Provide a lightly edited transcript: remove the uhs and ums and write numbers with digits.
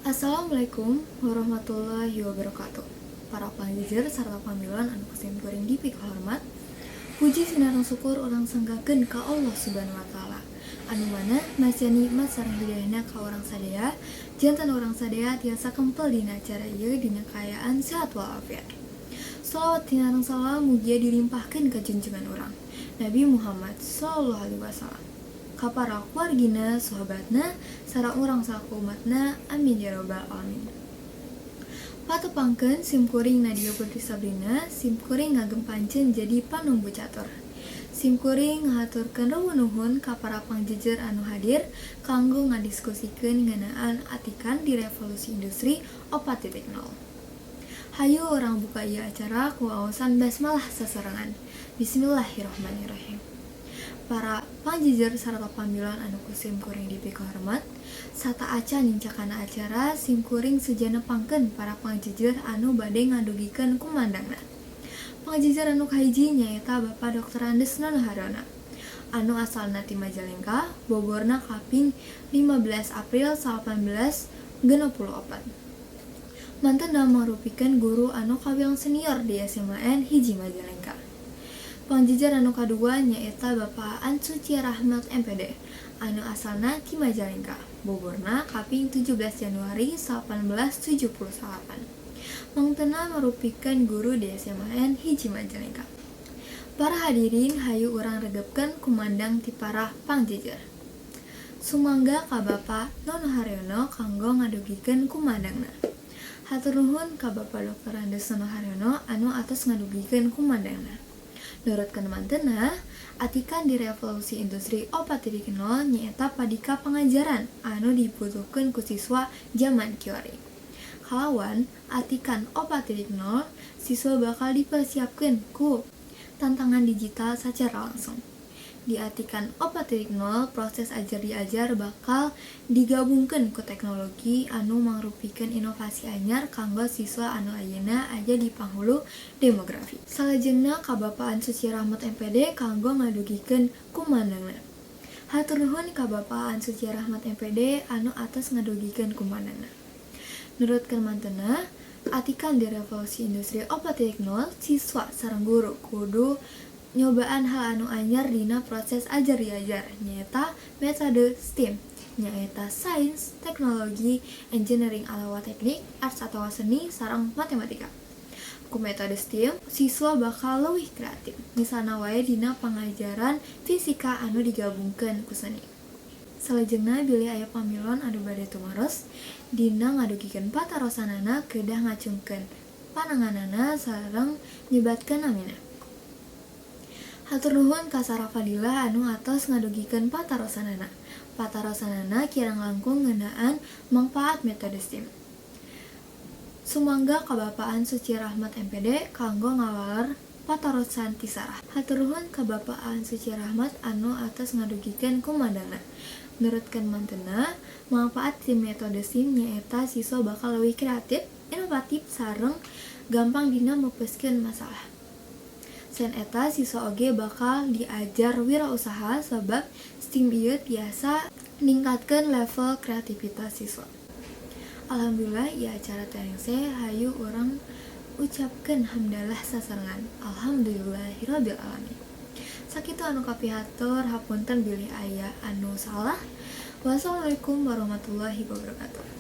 Assalamualaikum warahmatullahi wabarakatuh. Para pangjejer sarta pamilon anu ku simkuring dipikahormat. Puji sinareng syukur urang sanggakeun ka Allah Subhanahu wa Taala, anu mana masihan nikmat sareng hidayahna ka urang sadaya, janten urang sadaya tiasa kempel dina acara ieu dina kaayaan sehat walafiat. Shalawat sinareng salam mugia dilimpahkeun ka junjungan urang Nabi Muhammad sallallahu alaihi wasallam, ka para keluargina, sahabatna, sareng urang salaku umatna. Amin ya robbal alamin. Patepangkeun simkuring Nadia Putri Sabrina, simkuring ngagem pancen jadi panumbu catur. Simkuring ngahaturkeun nuhun ka para pangjejer anu hadir kanggo ngadiskusikeun ngeunaan atikan di revolusi industri 4.0. Hayu urang buka ieu acara ku waosan basmalah sasarengan. Bismillahirrahmanirrahim. Para pangjejer sarta pamilon anu ku simkuring dipikahormat, sateuacan nincak kana acara, simkuring seja nepangkeun para pangjejer anu bade ngadugikeun kumandangna. Pangjejer anu kahiji nyaeta Bapak Drs. Nono Haryono, anu asalna ti Majalengka, boborna kaping 15 April 1864. Mantena mangrupikeun guru anu kawilang senior di SMAN 1 Majalengka. Pangjejer anu kadua nyaeta Bapak Ansuci Rahmat MPD, anu asalna ti Majalengka, boborna kaping 17 Januari 1878. Mangtena marupikeun guru di SMAN 1 Majalengka. Para hadirin, hayu urang regepkeun kumandang ti para pangjejer. Sumangga ka Bapak Nono Haryono kanggo ngadugikeun kumandangna. Hatur nuhun ka Bapak Drs. Nono Haryono anu atos ngadugikeun kumandangna. Nurutkeun mantena, atikan di revolusi industri 4.0 nyaeta padika pangajaran anu dibutuhkeun ku siswa jaman kiwari. Kalawan atikan 4.0, siswa bakal dipersiapkeun ku tantangan digital sacara langsung. Di atikan 4.0, proses ajar diajar bakal digabungkeun ku teknologi anu mangrupikeun inovasi anyar kanggo siswa anu ayeuna aya di panghulu demografi. Salajengna ka Bapak Ansuci Rahmat MPD kanggo ngadugikeun kumandangna. Hatur nuhun ka Bapak Ansuci Rahmat MPD anu atos ngadugikeun kumandangna. Nurutkeun mantena, atikan di revolusi industri 4.0, siswa sareng guru kudu nyobaan hal anu anyar dina proses ajar diajar, nyaeta metode STEAM, nyaeta sains, teknologi, engineering atawa teknik, arts atawa seni, sareng matematika. Ku metode STEAM, siswa bakal leuwih kreatif, misalna wae dina pangajaran fisika anu digabungkeun ku seni. Salajengna, bilih aya pamilon anu bade tumaros dina ngadugikeun patarosanana, kedah ngacungkeun pananganana sareng nyebatkeun namina. Hatur nuhun ka Sarah Fadilah anu atos ngadugikeun patarosanana. Patarosanana kirang langkung ngeunaan mangpaat metode STEAM. Sumangga ka Bapak Ansuci Rahmat MPD kanggo ngawaler patarosan ti Sarah. Hatur nuhun ka Bapak Ansuci Rahmat anu atos ngadugikeun kumandangna. Nurutkeun mantena, mangpaat ti metode STEAM nyaeta siswa bakal leuwih kreatif, inovatif, sareng gampang dina mutuskeun masalah. Saen eta, siswa oge bakal diajar wirausaha sabab STEAM ieu tiasa ningkatkeun level kreativitas siswa. Alhamdulillah, ieu acara terengse. Hayu urang ucapkeun hamdalah sasarengan. Alhamdulillahirabbil alamin. Sakitu anu kapihatur, hapunten bilih aya anu salah. Wassalamualaikum warahmatullahi wabarakatuh.